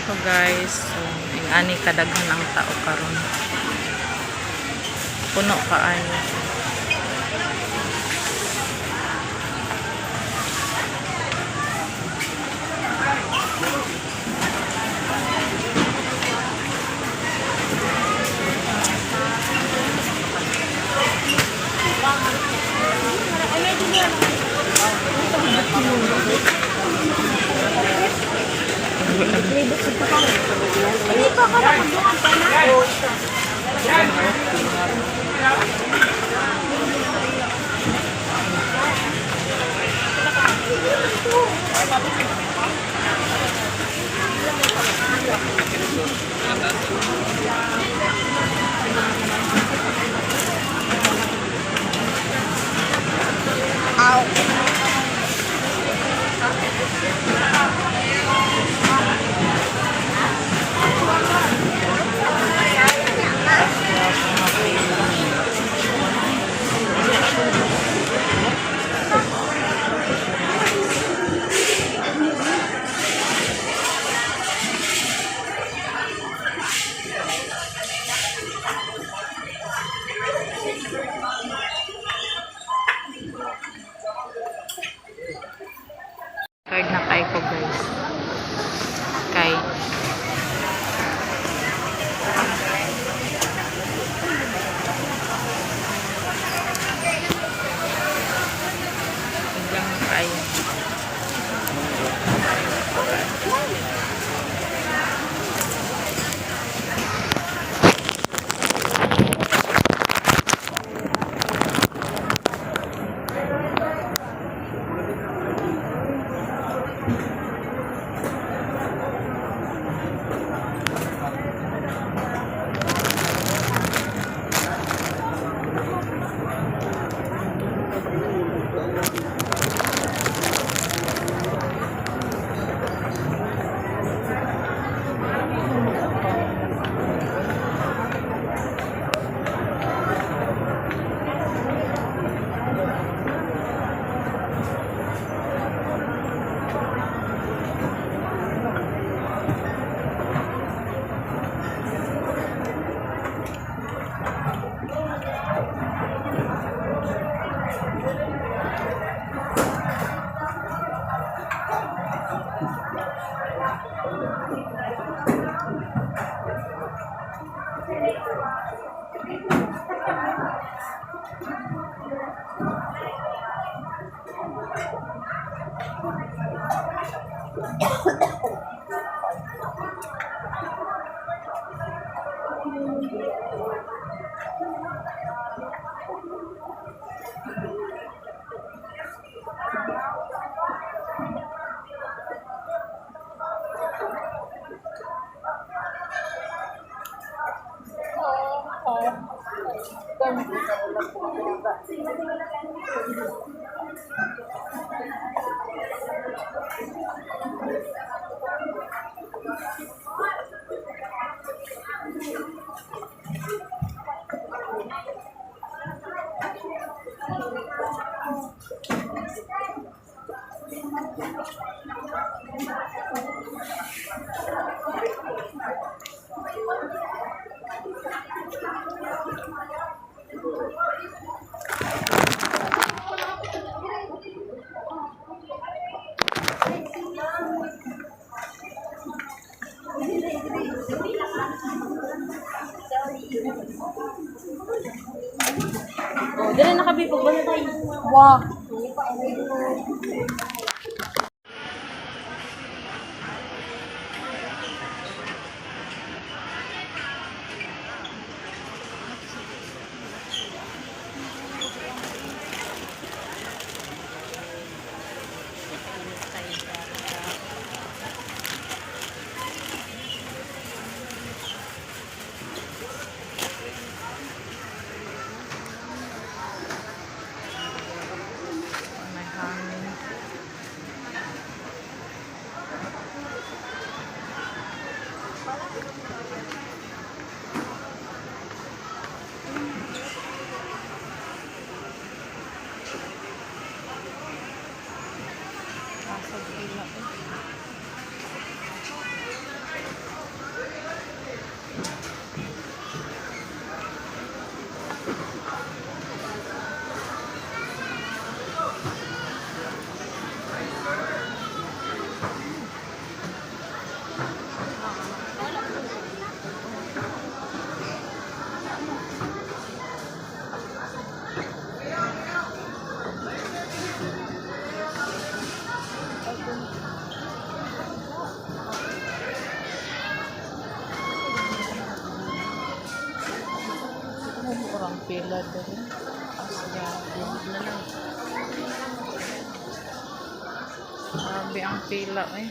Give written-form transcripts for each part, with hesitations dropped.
Ko, guys. So, ing-ani kadaghan ang tao karon. Puno kaayo. Hindi pa ka nakadungan pa na. Card na kay ko, guys. Kay biglang kayo. Oh, dili na kabi pag bantay. Wow. May hangin. Pila diri. Asya, na lang. Grabe ang pila eh.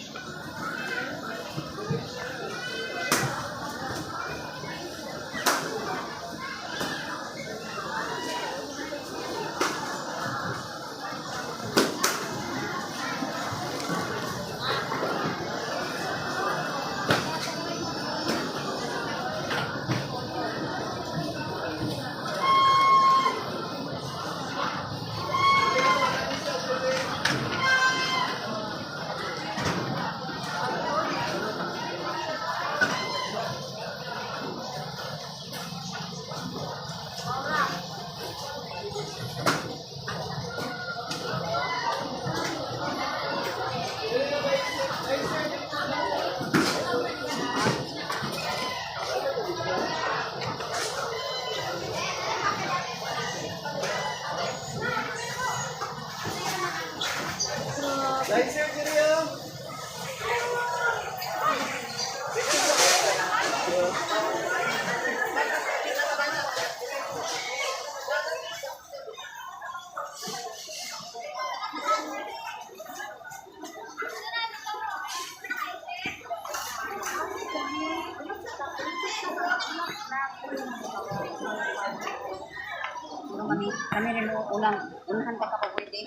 Pero kami, kami rin mo unang, unahan pa ka pa pwede.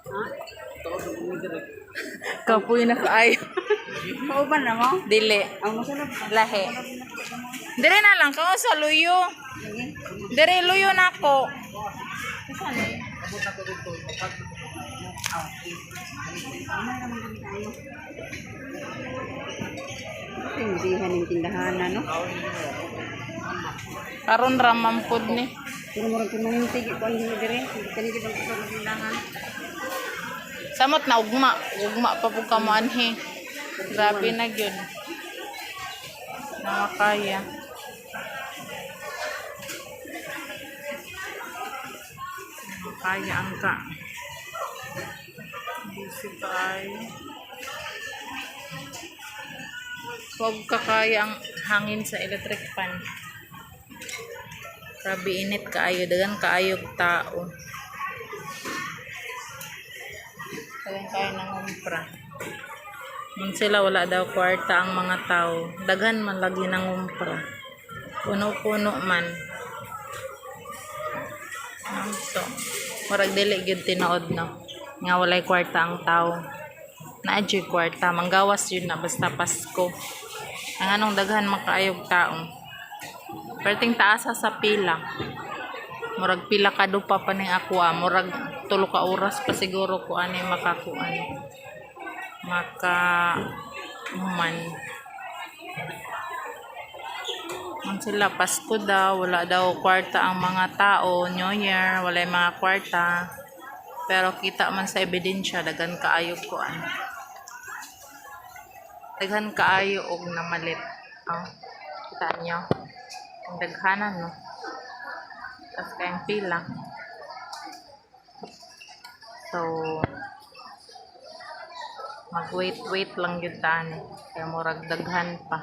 Ha? Kapoy na kaayo. Kauban na mo? Dili. Ang masunod. Lahi. Dire na lang kao sa luyo. Dire luyo na ako. Tindihan ng tindahan na, no? Karon ra man pud ni. Pero murag permanente, ko ang hindi dire. Hindi ka nito ng tindahan. Samot na ugma, ugma pa pud ka mo anhi. Grabe na gyud. Nakakaya. Kaya ang ka. Busy tayo. Huwag kakaya ang hangin sa electric fan. Grabe init kaayo, dagan kaayog tao. Dagan kaayo ng umpra. Mun sila wala daw kwarta ang mga tao. Daghan man lagi ng umpra. Puno-puno man. Ano to? Murag dili gyud tinuod, no. Nga walay kwarta ang tao. Naa jud kwarta, manggawas yun na basta Pasko. Ang anong daghan makaayog tao. Perting taasa sa pila. Murag pila ka dupa pa ning ako ah. Murag 3 ka oras pa siguro ko ani makakuan. Maka human. Man sila Pasko daw, wala daw kwarta ang mga tao, New Year, wala mga kwarta. Pero kita man sa ebidensya daghan kaayo kuan. Daghan kaayo og namalit. Oh, kita niyo. Ang daghanan, no. Tapos kayang pila. So, mag-wait-wait lang yun tani. Kaya murag daghan pa.